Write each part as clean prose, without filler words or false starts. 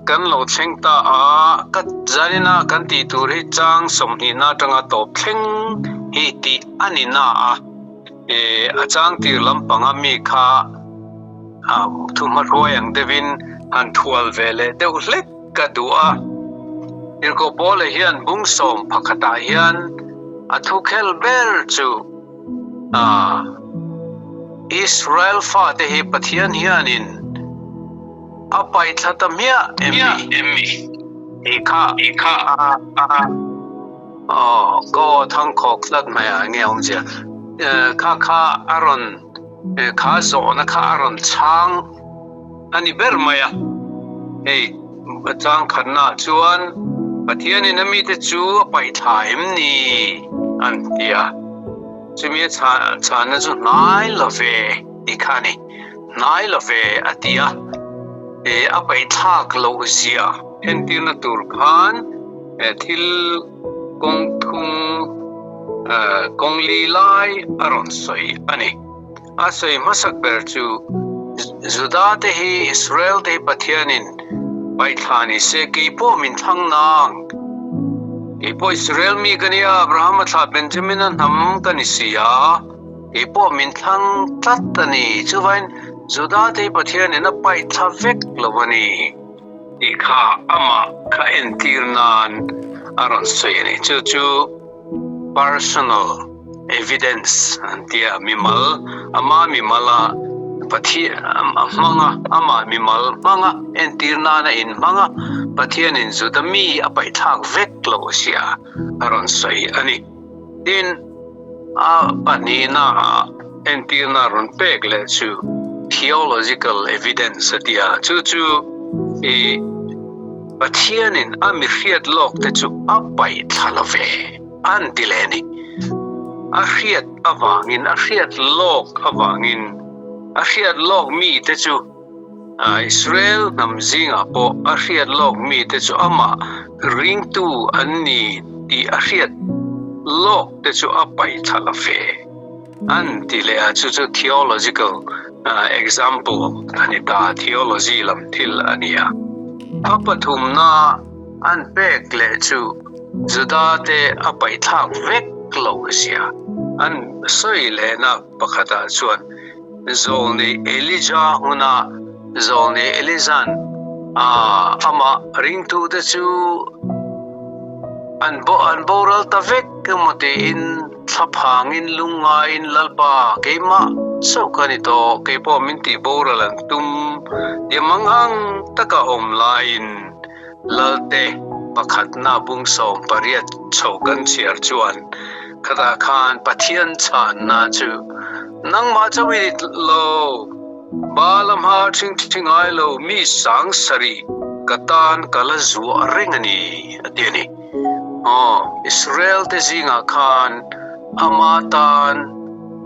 kan lo thleng ta a, ka zanina kan tih tur hi chang sawmhnihna atanga tawp thleng hi tih a ni na a, a chang tir lampanga mi kha thuhmahruai ang deuhin han thual ve leh deuh hlek ka duh a. Tirhkoh Paula hian bung sawm pakhatah hian a thukhel ber chu Israel fate hi Pathian hianin a paih thla ta hmiah em ni? Tih kha aw ka aw thangkhawk tlat mai a, enge awmzia? Kha kha a rawn kha zawhna kha a rawn chhang a ni ber mai a, hei chang khatnaah chuan Pathianin a mite chu a paih thla em ni? an ti a, chumi a chhanna chu hnai lo ve tih kha a ni, hnai lo ve a ti a, a paih thlak loh zia entirna tur khan thil kawng thum kawng li lai a rawn sawi a ni. A sawi hmasak ber chu, Juda te hi Israel te hi Pathianin paihthla ni se, kei pawh min thlang nang. Kei pawh Israel mi ka nia, Abrahama thlah Benjamina hnam ka ni si a, kei pawh min thlang tlat a ni. Chuvain Juda te hi Pathianin a paihthla vek lo a ni tih kha amah kha entir nan a rawn sawi a ni. Chu chu personal evidence an ti a, mimal, ama mimala Pathian a hmang a, ama mimal hmang a, entir nana inhmang a, Pathianin Juda mi a paihthlak vek lo sia a rawn sawi a ni. Tin, a pahnihna ah entirna rawn pek leh chu theological evidence a ti a, chu chu i Pathianin a mi hriat lawk te chu a paih thla lo ve, an ti leh a ni. A hriat avangin, a hriat lawk avangin, a hriat lawk mi te chu Israel hnam zingah pawh a hriat lawk mi te chu amah ringtu an ni tih a hriat lawk te chu a paih thla lo ve, an ti leh a, chu chu theological example a ni ta, theology lam thil a ni a. A pathumna an pek leh chu Juda te a paihthlak vek lo zia an sawi lehna pakhatah chuan Zawlnei Elija huna Zawlnei Eliza'n amah ringtute chu an boral ta vek emaw tiin Thlaphangin lungngaiin Lalpa, keimah chauh ka ni tawh, kei pawh min tih boral an tum tia mangang taka awm laiin Lalte pakhatna bung 18 chho kan chhiar chuan khatah khan Pathian chhanna chu nangmah chauh i ni lo, Baal a hma ṭhing ṭhi ngai lo mi 7000 ka tan ka la zuah reng a ni, a ti a ni. Aw, Israel te zingah khan ama tan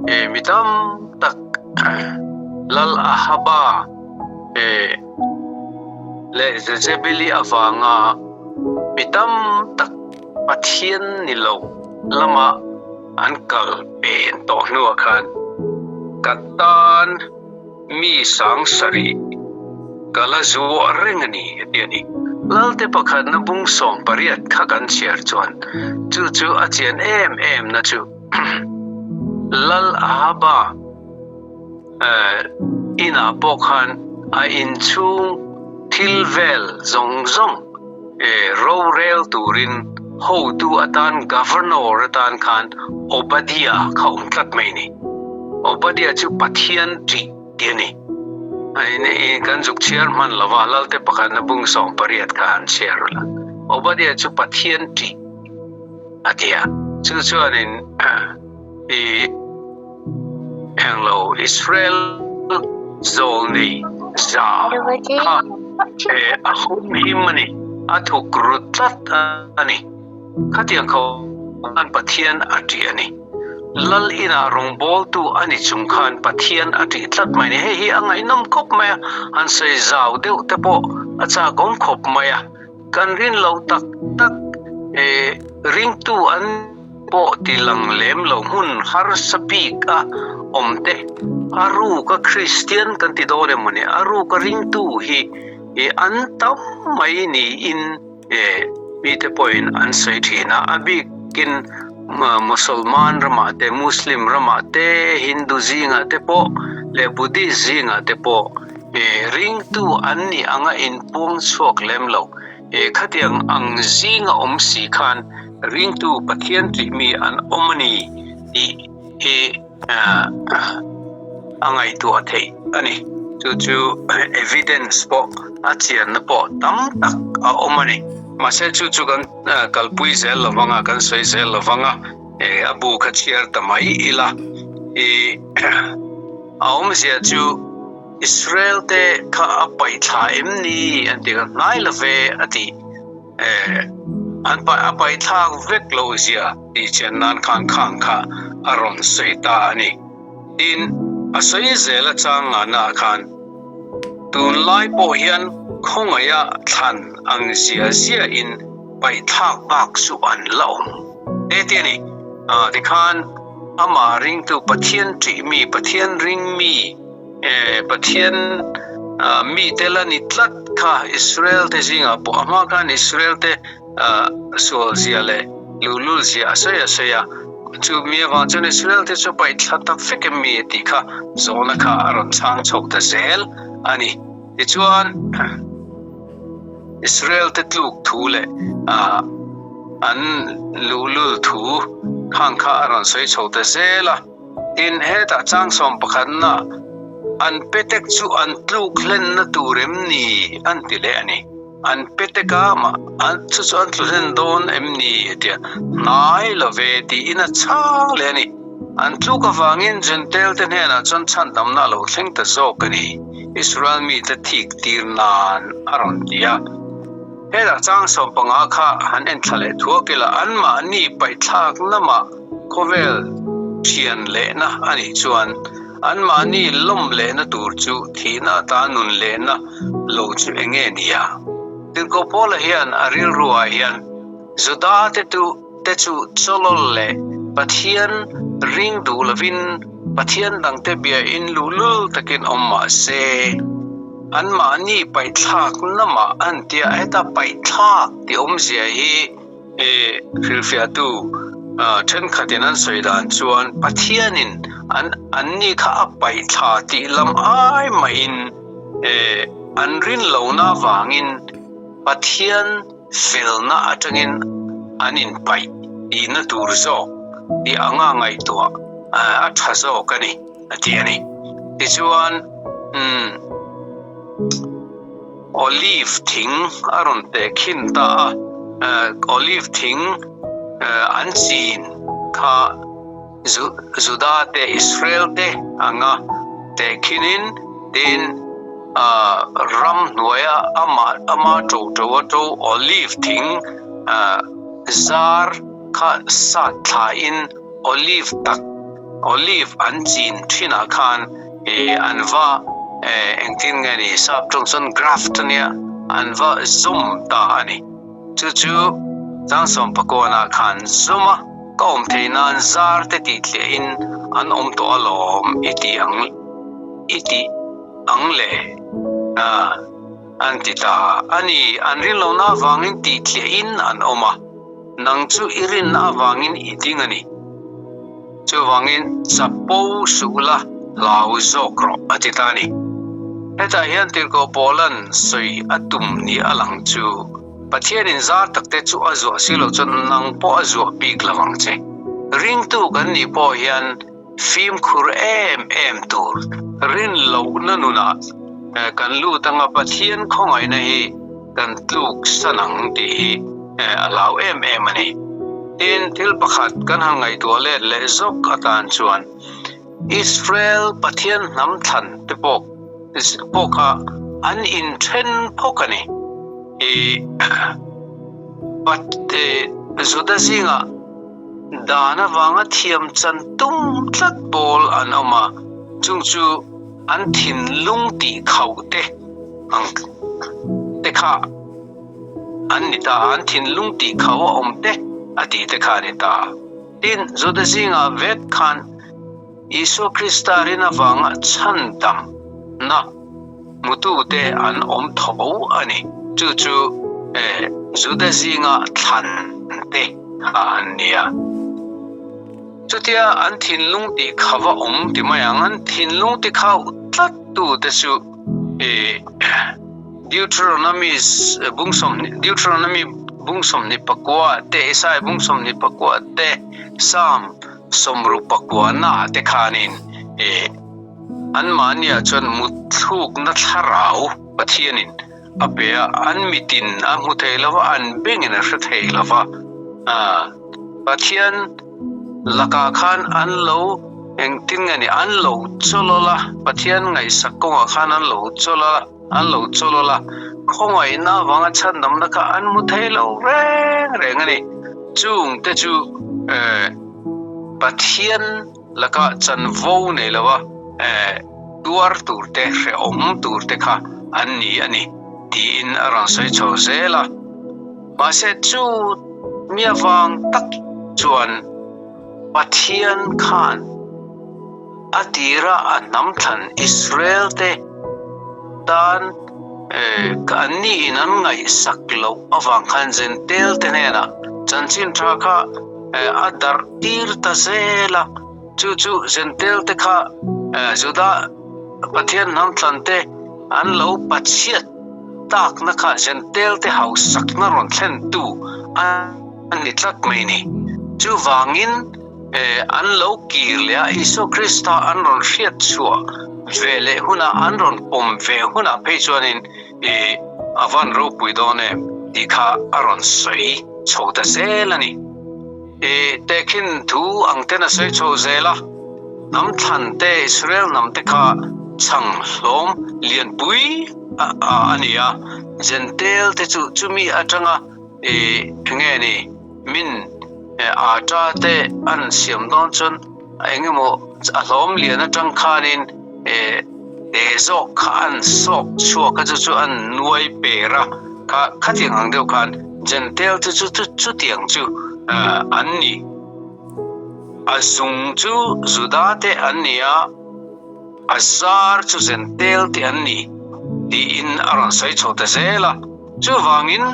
e mi tam tak Lal Ahaba e leh Jezebeli avanga mi tam tak Pathian ni lo lama an kal pen tawh hnuah khan ka tan Mi 7000 ka la zuah reng a ni, a ti a ni. Lalte pakhatna bung 18 kha kan chhiar chuan chu chu a chian em em na chu Lal Ahaba inah pawh khan a inchhung thil vel zawng zawng rorel turin hotu atan Governor atan khan Obadiah kha awm tlat mai a ni. Obadiah chu Pathian ṭih ti a ni. Kan zuk chhiar hman lova Lalte pakhatna bung 18 kha han chhiar ula. Obadiah chu Pathian ṭih a ti a. Chu chuanin i englo Israel zawlnei za kha a humhim a ni, a thuk ru tlat a ni. Khatiang kho khan Pathian a ṭih a ni. Lal inah rawngbawltu a ni chung khan Pathian a ṭih tlat mai a ni. Hei hi a ngaihnawm khawp mai a, han sawi zau deuh te pawh a chakawm khawp mai a. Kan rin lo tak tak e ringtu an pawh ti lang lem lo hmun harsa bik a awm te a ruka Kristian kan ti dawn em mawni a ruka ringtu hi. I an tam mai niin mite pawhin an sawi thin a, a bikin Mosolman ramah te, Muslim ramah te, Hindu zingah te pawh leh Buddhist zingah te pawh ringtu an nih anga inpuang chhuak lem lo. Khatiang ang zinga awm si khan ringtu Pathian tih mi an awm a ni tih hi a ngaihtuah theih a ni. Chu chu evidence pawh a chianna pawh tam tak a awm a ni. Mahse chu chu kan kalpui zel lo vang a, kan sawi zel lo vang a, a bu kha chhiar ta mai ila. I a awmzia chu Israel te kha a paih thla em ni an ti kha hnai lo ve a ti. An paih a paih thlak vek lo zia tih chian nan khan khang kha a rawn sawi ta a ni. Tin, a sawi zel a chang ngahnaah khan tunlai pawh hian khawngaih a thlan ang zia zia in paih thlak bak chu an la awm te ti a ni. Tikhan amah ringtu Pathian ṭih mi, Pathian ring mi, Pathian mite la ni tlat kha Israel te zingah pawh a hma khan Israel te sual zia leh luhlul zia a sawi a sawi a, chu mi avang chuan Israel te chu paih thla tak vek em mi tih kha zawhna kha a rawn chhang chho ta zel a ni. Tichuan Israel te tluk thu leh an luhlul thu khang kha a rawn sawi chho ta zel a. Tin, hetah chang 11na an petek chu an tluk hlenna tur em ni an ti leh a ni. An petek a mah an chu chu an tlu hlen dawn em ni a tia hnai lo ve tiin a chhang leh a ni. An tluk avangin Jentail te hnenah chuan chhandamna a lo thleng ta zawk a ni, Israel mite thik tir nan a rawn ti a. Hetah chang 15 kha han en thla leh thuak ila anmahni paihthlak lamah Khawvel thian lehna a nih chuan anmahni lawm lehna tur chu thihna ata nun lehna lo chu eng nge nia? Tirhkoh Paula hian a rilruah hian Juda te tu te chu chawlawl leh Pathian ring duh lovin Pathian dangte biain luhlul takin awm mah se, anmahni paihthlak lamah an tia heta paihthlak tih awmzia hi I hrilhfiahtu thenkhatin an sawi dan chuan Pathianin an anni kha a paih thla tih lam ai mahin an rin lohna avangin Pathian felna atangin an inpaih tihna tur zawk tih anga ngaihtuah a tha zawk a ni a ti a ni. Tichuan umm. Olive thing a rawn teh khin ta a, olive thing an chin kha Juda te, Israel te anga teh khinin tin ram hnuaia ama ama to to a to olive thing zar kha sat thlain olive tak Olive an chin thinah khan an va engtin nge ni sap tawng chuan graft ania an va zawm ta a ni. Chu chu Tlangsawnpakawnah khan zawm a ka awm theih nan zar te tih tliahin an awm tawh alawm i ti ang i tih ang le an ti ta a ni. An rinlohna avangin tih tliahin an awm a. Nang chu i rinna avangin i ding a ni. Chuvangin chapo suh la, hlau zawk rawh, a ti ta a ni. Hetah hian Tirhkoh Paula'n sawi a tum ni a lang chu, Pathianin zar takte chu a zuah si lo chuan nang pawh a zuah bik lo ang che. Ringtu kan nih pawh hian fimkhur em em tur rin lohna nunah kan lut anga Pathian khawngaihna hi kan tluk san ang tih hi a hlau em em a ni. Tin, thil pakhat kan han ngaihtuah let leh zawk atan chuan Israel Pathian hnam thlan te pawh pawh kha an inthen phawk a ni. I Juda zingah Dan avanga thiam chan tum tlat pawl an awm a, chung chu an thinlung tih khauh te ang te kha an ni ta a, an thinlung tih khauh a awm te a tih te kha a ni ta. Tin, Juda zingah vek khan Isua Krista rin avanga chhandamna. Hmutute an awm tho a ni. Chu chu Juda zinga thlan te kha an ni a. Chutia an thinlung tih kha va awm ti mai ang, an thinlung ti khauh tlat tute chu Deuteronomy bung Deuteronomy bung 24 te, Isaiah bung 24 te, Psalm 64 na te khanin Anmahniah chuan mutthlukna thlarau Pathianin a pe a, an mitin a hmu thei lo va, an bengin a hre thei lo va. Pathian lakah khan an lo engtin nge ni, an lo chawlawl a, Pathian ngaihsak kawngah khan an lo chawlawl a, an lo chawlawl a, khawngaihna avanga chhandamna kha an hmu thei lo reng reng a ni. Chungte chu Pathian. Laka chanvo nei lova tuar tur te, hrehawm tur te kha an ni a ni, tiin a rawn sawi chho zel a. Mahse chu mi avang tak chuan Pathian khan a tira a hnam thlan Israel te tan an niin an ngaihsak loh avang khan Jentail te hnenah chanchin tha kha a darh tir ta zel a, chu chu Jentail te kha Juda Pathian hnam thlan te an lo pachhiat takna kha Jentail te hausakna rawn thlen tu a ni tlat mai ni. Chuvangin an lo kir leh a, Isua Krista an rawn hriat chhuah ve leh hunah, an rawn pawm ve hunah phei chuanin a van ropui dawn em tih kha a rawn sawi chho ta zel a ni. I tehkhin thu ang ten a sawi chho zel a, hnam thlan te, Israel hnam te kha chhang hlawm lianpui a ni a, Jentail te chu chumi atanga i enge ni min ata te an siam dawn chuan engemaw a hlawm lian atang khanin te zawk kha an sawk chhuak a, chu chu an nuai per a, kha khatiang ang deuh khan Jentail te chu chutiang chu an ni. A zung chu Juda te an ni a, a zar chu Jentail te an ni tiin a rawn sawi chho ta zel a. Chuvangin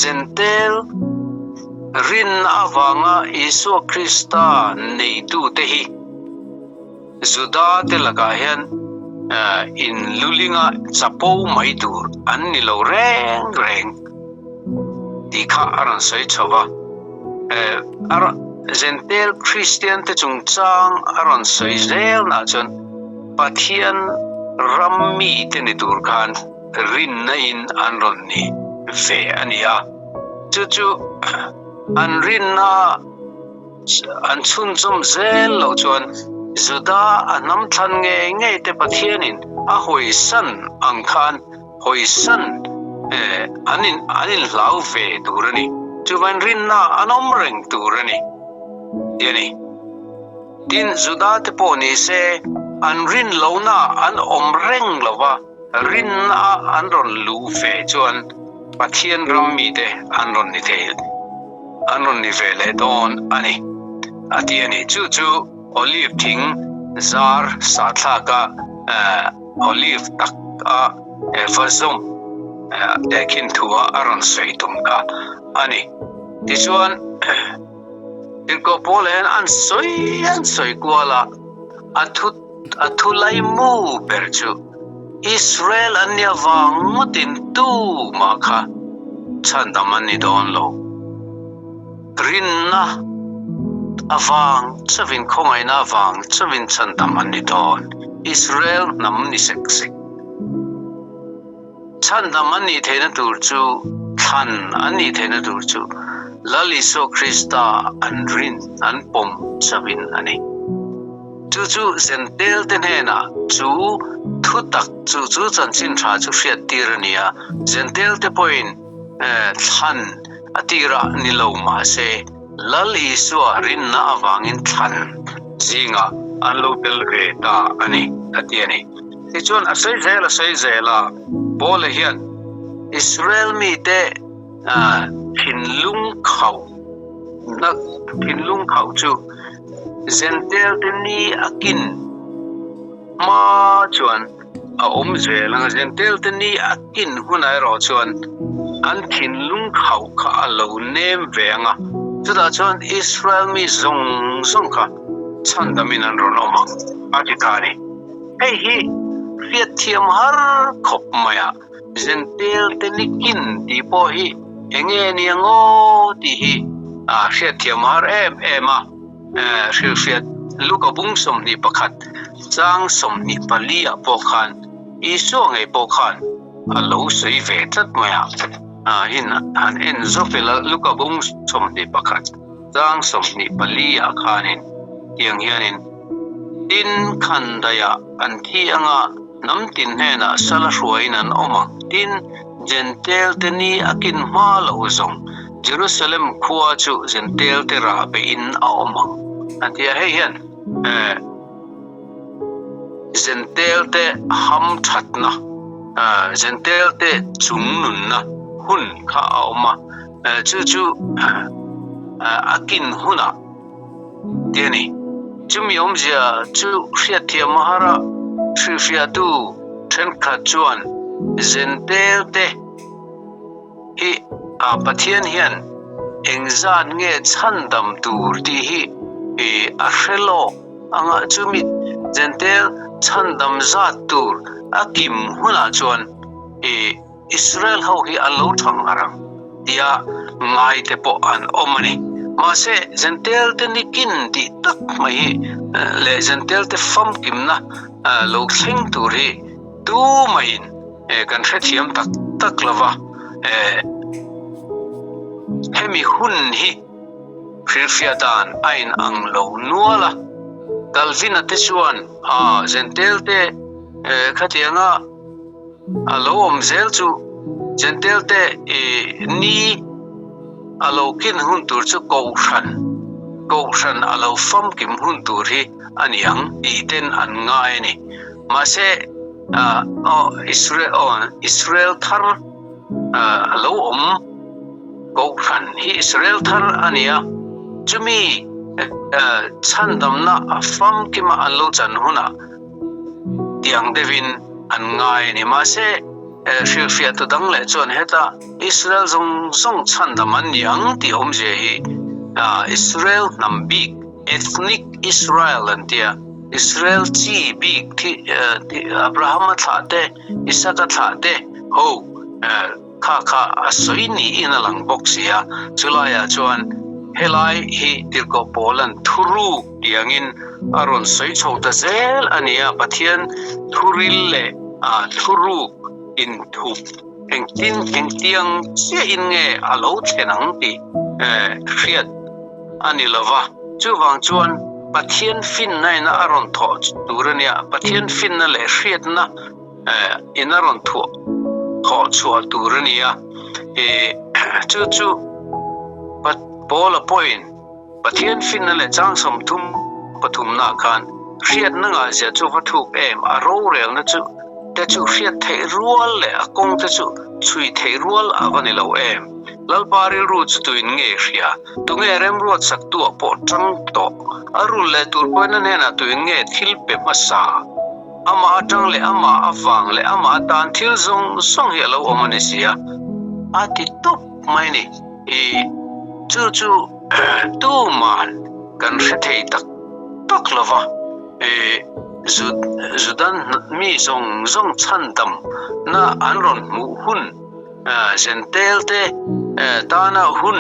Jentail rinna avanga Isua Krista neitute hi Juda te lakah hian in lulinga chapo mai tur an ni lo reng reng tih kha a rawn sawi chho va. Jentail Kristian te chungchang a rawn sawi zel nah chuan Pathian ram mi te ni tur khan rinna in an rawn ni ve a ni a. Chu chu an rinna An chhunzawm zel loh chuan Juda a hnam thlan ngei ngei te Pathianin a hawisan ang khan hawisan an in an inhlau ve tur a ni. Chuvain rinna an awm reng tur a ni ti a ni. Tin, Juda te pawh ni se an rin lohna an awm reng lo va, rinna an rawn luh ve chuan Pathian ram mite an rawn ni thei an rawn ni ve leh dawn a ni, a ti a ni. Chu chu olive thing zar sahthlaka olive tak a va zawm tehkhin thua a rawn sawi tum kha a ni. Tichuan, Tirhkoh Paula hian an sawi an sawi kual a, a thu a thu laimu ber chu Israel an nia vang ngawtin tumah kha chhandam an ni dawn lo. Rinna avang chauhin, khawngaihna avang chauhin chhandam an ni dawn. Israel hnam ni sek sek. Chhandam an nih theihna tur chu, thlan an nih theihna tur chu Lal Isua Krista an rin, an pawm chauhin a ni. Chu chu Jentail te hnenah chu thutak chu chu chanchin tha chu hriattir a ni a, Jentail te pawhin thlan a tirah ni lo mah se Lal Isua rinna avangin thlan zingah an lo tel ve ta a ni, a ti a ni. Tichuan a sawi zel a sawi zel a, Paula hian Israel mite thinlung khauh na thinlung khauh chu Jentail te ni a kin hma chuan a awm zel ang a, Jentail te ni a kin hunah erawh chuan an thinlung khauh kha a lo nem ve ang a, chutah chuan Israel mi zawng zawng kha chhandamin an rawn awm ang a ti ta a ni. Hei hi hriatthiam har khawp mai a, Jentail te ni kin tih pawh hi eng nge ni ang aw tih hi hriatthiam har em em a. Hrilhhriat Luka bung 21 chang 24 ah pawh khan Isua ngei pawh khan a lo sawi ve tlat mai a. In han en zawk ila Luka bung 21 chang 24 ah khanin tiang hianin Tin khan daihah an thi anga hnam tin hnenah sala hruaiin an awm ang. Tin, Jentail te ni a kin hma loh zawng Jerusalem khua chu Jentail te rah beihin a awm ang an ti a. Hei hian Jentail te ham thatna, Jentail te chung nunna hun kha a awm a, chu chu a kin hunah ti a ni. Chumi awmzia chu hriatthiam a har a, hrilhfiahtu thenkhat chuan Jentail te hi a Pathian hian engzat nge chhandam tur tih hi a hre lawk anga chumi Jentail chhandam zat tur a kim hunah chuan Israel ho hi an lo thang har ang tia ngai te pawh an awm a ni. Mahse Jentail te nikin tih tak mai hi leh Jentail te famkimna lo thleng tur hi tumaiin kan hrethiam tak tak lo va, hemi hun hi hrilhfiah dan a inang lo nual a. Calvin-a te chuan Jentail te khatianga a lo awm zel chu Jentail te ni a lo kin hun tur chu Kohhran, Kohhran a lo famkim hun tur hi a ni ang tih ten an ngai a ni. Mahse, Israel, Israel thar a lo awm Kohhran hi Israel thar a ni a, chumi chhandamna a famkima an lo chan hunah tiang deuhin an ngai a ni. Mahse, hrilhfiahtu dang leh chuan heta Israel zawng zawng chhandam an ni ang tih awmzia hi Israel hnam bik, ethnic Israel an tia, Israel chi bik thi Abraham-a thlah te, Isaka thlah te ho kha kha a sawi niin a lang bawk si a. Chulaiah chuan helai hi Tirhkoh Paula'n thuruk tiangin a rawn sawi chho ta zel a ni a, Pathian thuril leh thuruk inthup engtin engtiang chiahin nge a lo thlen ang tih hriat a ni lo va. Chuvang chuan Pathian finna in a rawn thawh tur a nia, Pathian finna leh hriatna in a rawn thuah thawh chhuah tur a ni a. Chu chu Paula pawhin Pathian finna leh chang 33 naah khan hriatna ngahzia chu va thuk em, a rorelna chu te chu hriat theih rual leh a kawng te chu chhui theih rual a va ni lo em. Lalpa rilru chu tuin nge hria? Tunge remruat saktuah pawh tang tawh? A rul leh tur pawhin a hnenah tuin nge thil pe hmasa? Amah atang leh amah avang leh amah atan thil zawng zawng hi a lo awm a ni si a, a ti tawp mai a ni. I chu chu tuman kan hre thei tak tak lo va, i Judan mi zawng zawng chhandam na an rawn hmuh hun Jentail te tana hun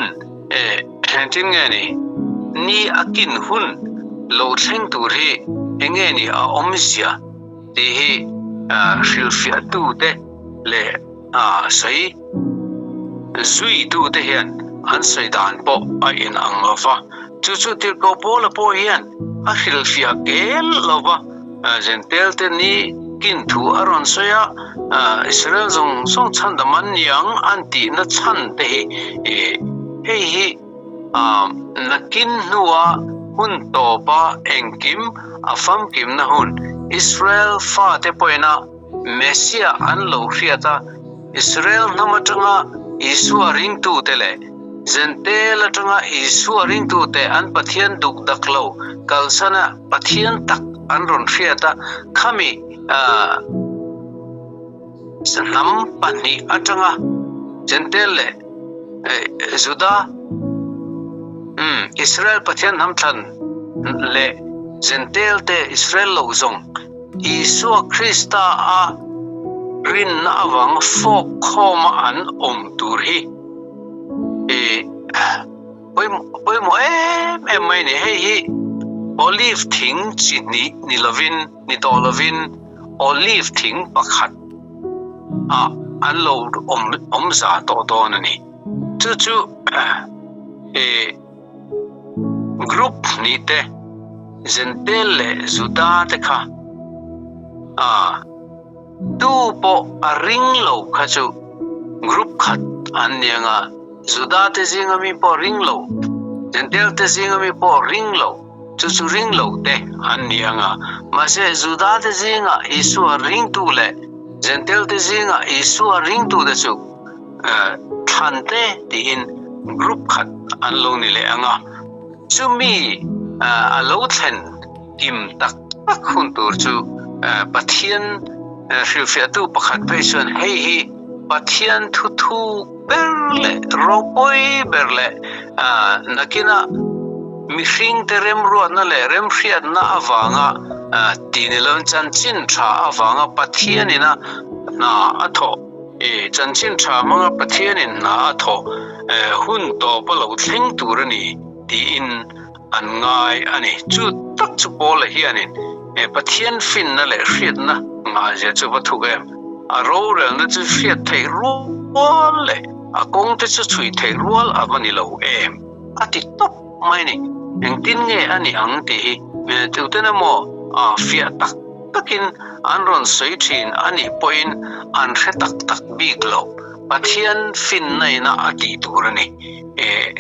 engtin nge ni? Ni a kin hun lo thleng tur hi enge ni a awmzia tih hi hrilhfiahtu te leh sawi zuitu te hian an sawi dan pawh a inang lo va. Chu chu Tirhkoh Paula pawh hian a hrilhfiah kel lo va, Jentail te ni kin thu a rawn sawi a, Israel zawng zawng chhandam an ni ang an tihna chhan te hi hei hi nakin hnua hun tawpa engkim a famkimna hun Israel fate pawhina Messiah an lo hriat a, Israel hnam atanga Isua ringtute leh Jentail atanga Isua ringtute an Pathian duk dak lo kalsana Pathian tak an rawn hriat a, khami. Hnam pahnih atanga Jentail leh Juda, Israel Pathian hnam thlan leh Jentail te Israel lo zawng Isua Krista a rinna avanga fawk khawma an awm tur hi pawimawh em em mai a ni. Hei hi olive thing chi hnih ni lovin, ni tawh lovin olive thing pakhat ah an lo awm awm za tawh dawn a ni. Chu chu eh group hnih te Jentail leh Juda te kha ah tu pawh a ring lo kha chu group khat an ni anga Juda te zinga mi pawh ring lo Jentail te zinga mi pawh ring lo. Chu chu ring lo te an ni ang a. Mahse, Juda te zingah Isua ringtu leh Jentail te zingah Isua ringtute chu thlan te tiin group khat an lo ni leh ang a. Chumi a lo thlen kim tak tak hun tur chu Pathian hrilhfiahtu pakhat phei chuan hei hi Pathian thu thuk ber leh ropui ber leh nakinah mihringte remruatna leh remhriatna avanga ti ni lovin chanchin tha avanga Pathianin a hna a thawh, chanchin tha hmanga Pathianin hna a thawh hun tawp a lo thleng tur a ni tiin an ngai a ni. Chu tak chu Paula hianin Pathian finna leh hriatna ngahzia chu va thuk em? A rorelna chu hriat theih rual leh a kawngte chu chhui theih rual a va ni lo em? A ti tawp mai a ni. Engtin nge a nih ang tih hi tuten emaw fiah tak takin an rawn sawi thin a nih pawhin an hre tak tak bik lo. Pathian finna ina a tih tur a ni.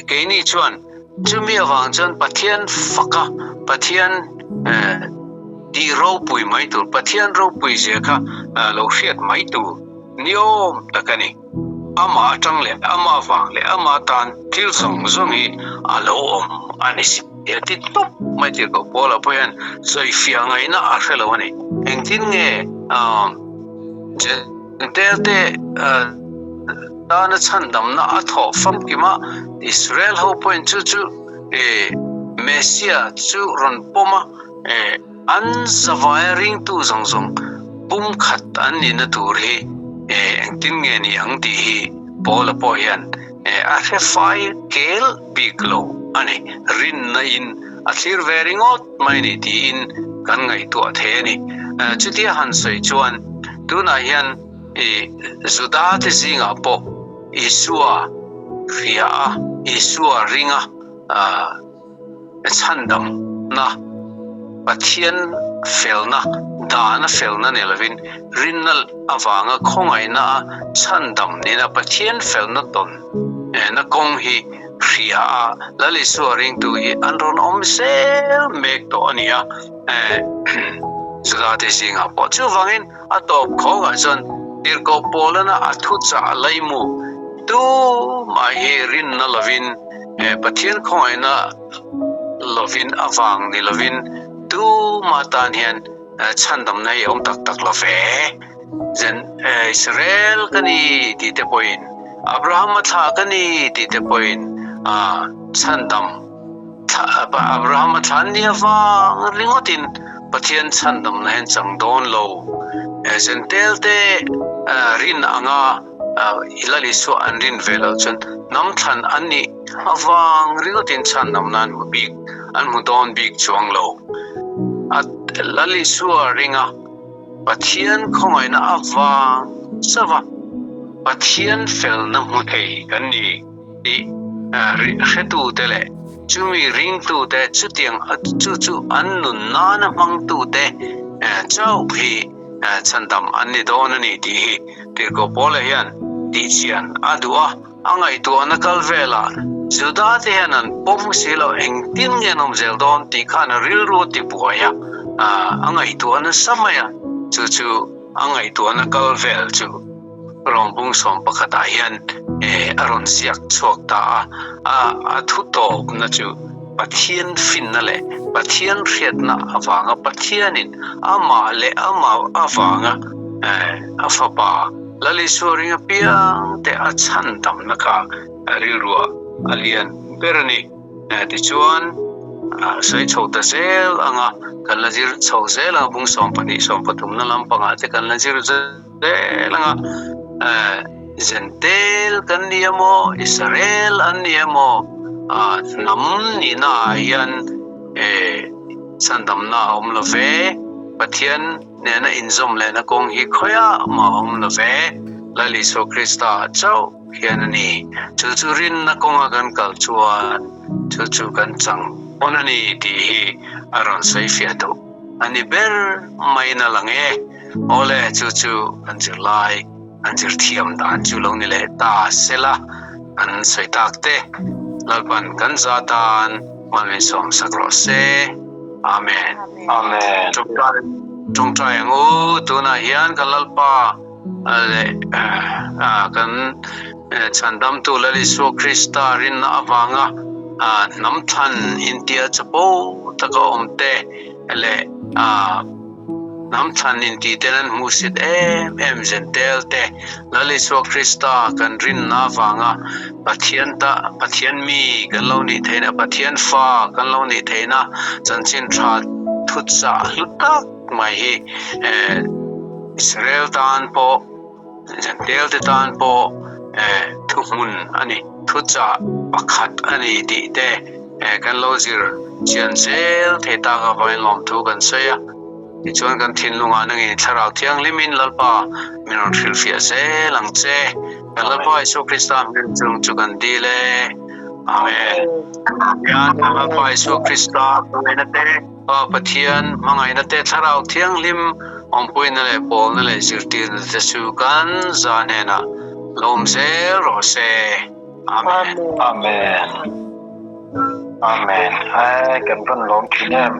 Keini chuan Chumi avang chuan Pathian faka Pathian tih ropui mai tur, Pathian ropui zia kha lo hriat mai tur ni awm tak a ni. Amah atang leh amah vang leh amah tan thil zawng zawng hi a lo awm a ni si. He ti tawp mai tir koh Paula pawh hian sawifiah ngaihna a hre lo a ni. Engtin nge Jentail te Tana chhandamna a thawh famkim a, Israel ho pawhin chu chu Messia chu rawn pawm a, an zavaia ringtu zawng zawng pumkhat an nihna tur hi engtin nge ni ang tih hi Paula pawh hian a hre fai kel bik lo a ni. Rinna in a thlir ve ringawt mai a ni tiin kan ngaihtuah thei a ni. Chutia han sawi chuan tunah hian I Juda te zingah pawh Isua hria a, Isua ringa chhandamna, Pathian felna, dana felna ni lovin rinna avanga khawngaihna a chhandam nena Pathian felna tawn na kawng hi hria a, Lal Isua ringtu hi an rawn awm zel mek tawh a ni a, Juda te zingah pawh. Chuvangin. A tawp khawngah chuan Tirhkoh Paulana a thuchah laimu tumah hi rinna lovin, Pathian khawngaihna lovin avang ni lovin tumah tan hian chhandamna hi a awm tak tak lo ve. Israel ka ni tih te pawhin, Abrahama thlah ka ni tih te pawhin chhandam Abrahama thlan ni avang ringawtin Pathian chhandamna hian chang dawn lo. Jentail te rin anga Lal Isua an rin ve loh chuan hnam thlan an nih avang ringawtin chhandamna an hmu bik an hmu dawn bik chuang lo. Lal Isua ringa Pathian khawngaihna avang chauha Pathian felna hmu thei kan ni. Tih hretute leh chumi ringtute chutiang chu chu an nun nana hmangtute chauh hi chhandam an ni dawn a ni tih hi Tirhkoh Paula hian tihchian a duh a. A ngaihtuahna kal velah Juda te hian an pawm si lo, engtin nge an awm zel dawn tih khan a rilru a tibuai a, a ngaihtuah nasa mai a, chu chu a ngaihtuahna kal vel chu. Rawngbung sawm pakhatah hian a rawn ziak chhuak ta a, a thu tawpna chu Pathian finna leh Pathian hriatna avanga Pathianin amah leh amah avanga a fapa. Lal Isua ring apiang te a chhan damna kha rilruah a lian ber a ni. Tichuan, sawi chho ta zel ang a, kan la zir chho zel ang a, bung 12, 13 na lampangah te kan la zir zel ang a, Zentel kan ni emaw, Israel an ni emaw, hnam nihna ah hian chhandamna a awm lo ve, Pathian nena inzawm lehna kawng hi khawiah mah a awm lo ve, Lal Isua Krista chauh hian a ni. Chu chu rinna kawnga kan kal chuan chu chu kan chang pawn a ni tih hi a rawn sawi fiah duh a ni ber maiin a lang e. Awle, chu chu kan zirlai an zir thiam dan chu lo ni leh ta sela an sawi tak te. Lalpan kan za tan malminsawm sak rawh se. Amen. Amen. Tawngtai ang u, tunah hian kan Lalpa leh kan Chhandamtu Lal Isua Krista rinna avanga hnam thlan intia chapo taka awm te leh hnam thlan inti ten an hmuhsit em em zentel te Lal Isua Krista kan rinna avanga Pathian ta Pathian mi kan lo nih theihna Pathian fa kan lo nih theihna chanchin tha thutchah hlu tak mai hi eh Israel tan pawh Zentel te tan pawh eh thuhmun a ni thuchah pakhat a ni tih te eh kan lo zir chian zel thei tak avangin lawmthu kan sawi a. Tichuan kan thinlungah nangin Thlarau Thianghlimin Lalpa min rawn hrilhfiah zel ang che. Kan Lalpa Isua Krista hmel chung chu kan dil e. Amen. Tian kan Lalpa Isua Krista hmangaihna te, Pa Pathian hmangaihna te, Thlarau Thianghlim awmpuina leh pawlna leh zirtirna te chu kan za hnenah lawm zel rawh se. Amen. Amen. Amen. Kan van lawm thin em.